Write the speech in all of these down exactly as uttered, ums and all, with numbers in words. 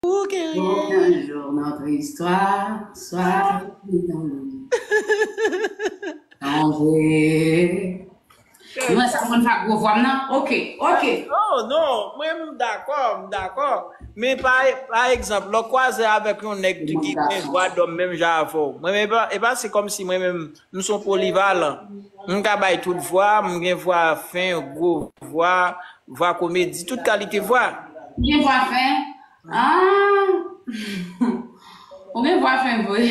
Pour qu'un jour notre histoire soit dans le danger. Mwen sa konn fè ak gwo vwa m nan. Ok, ok. Non, non, mwen m dakò, m dakò. Men pa, pa egzanp, lè w kwaze avèk yon nèg ki gen vwa dòm menm jan avè w. Mwen, e pa, e pa se kòmsi mwen menm, m se yon polivalan. M ka bay tout vwa, m gen vwa fen, gwo vwa, vwa komedi, tout kalite vwa. Ou gen vwa fen? Ah! Ou gen vwa fen vre.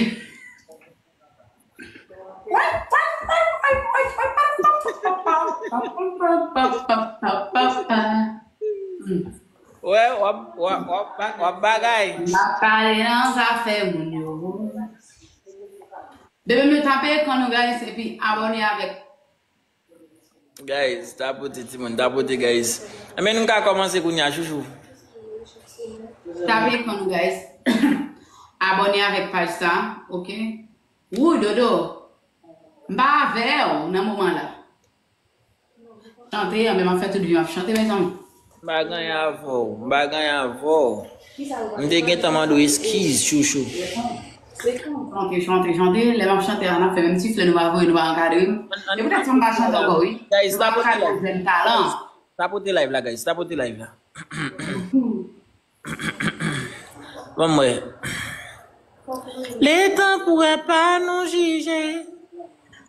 Wè, w ap, w ap, w ap, w ap bagay. M ap pale nan zafè moun yo. Demen nou tape ekran nou, guys, epi abòne avèk. Guys, tapote timoun, tapote, guys. Enben, nou ka kòmanse kounye a, chouchou. Tape ekran nou, guys. Abòne avèk paj sa, ok? Wou, Dodo. M pa avè w nan moman la. Chante, anben m ap fè tout vi m ap chante, mezanmi. M pa gen anyen avè w, m pa gen anyen avè w. M te gentan mande w eskiz, chouchou. Chante, chante, chante. Lè m ap chante a, n ap fè menm ti flè, nou pa voye, nou pa ankadre m. E poutèt sa m pa chante ankò, wi. Guys, tapote live. Jèn talan. Tapote live la, guys. Tapote live la. Ban m wè. Letan pourra pa nou jije.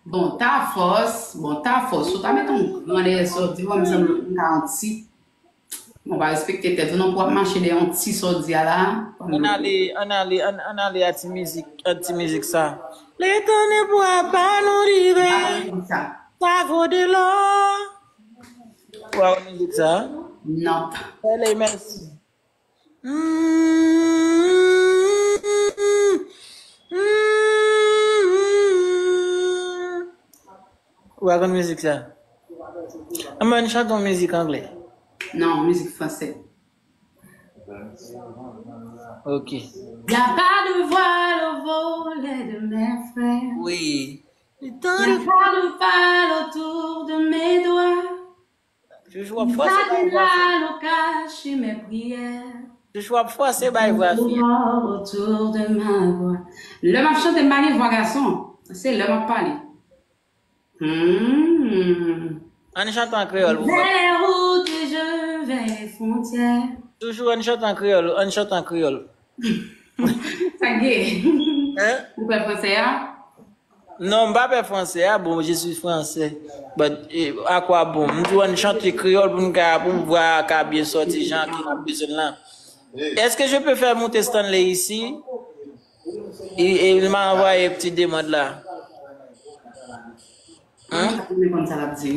Bon, ta fòs, bon, ta fòs. Ou ta met yon gran dèyè sòdi, bon, m sanble m ka yon ti. Bon, pa respekte tèt ou non, pou w ap mache dèyè yon ti sòdi a la. Ann ale, ann ale, ann, ann ale a ti mizik, a ti mizik sa. Letan pourra pa nou rive. Sa vo de lò. Ou pa konn mizik sa? Non. Soleil, mèsi. Ou pa konn mizik sa? Anben, chante yon mizik anglè. Non, mizik fransè. Ok. Y a pas de voile au volet de mes frères. Oui. Y a pas de voile autour de mes doigts. Chouchou ap fòse bay vwa fè. Chouchou ap fòse bay vwa fè. Lè m ap chante, m pa gen vwa gason. Se lè m ap pale. Hmm. Ann chante an kreyòl pou mwen. Vers les routes et je vers les frontières. Toujou ann chante an kreyòl, ann chante an kreyòl. Sa k gen? Hein? Ou pè fransè a? Non, m pa pè fransè a, bon, je suis français. But, eh, à quoi bon? M di w ann chante kreyòl pou m ka, pou m vwa ka byen sòti jan ke n ap bezwen l lan. Est-ce que je peux faire monter Stanley ici? Il, il m'a envoyé ti demand la. Hein? Mwen konn sa l ap di.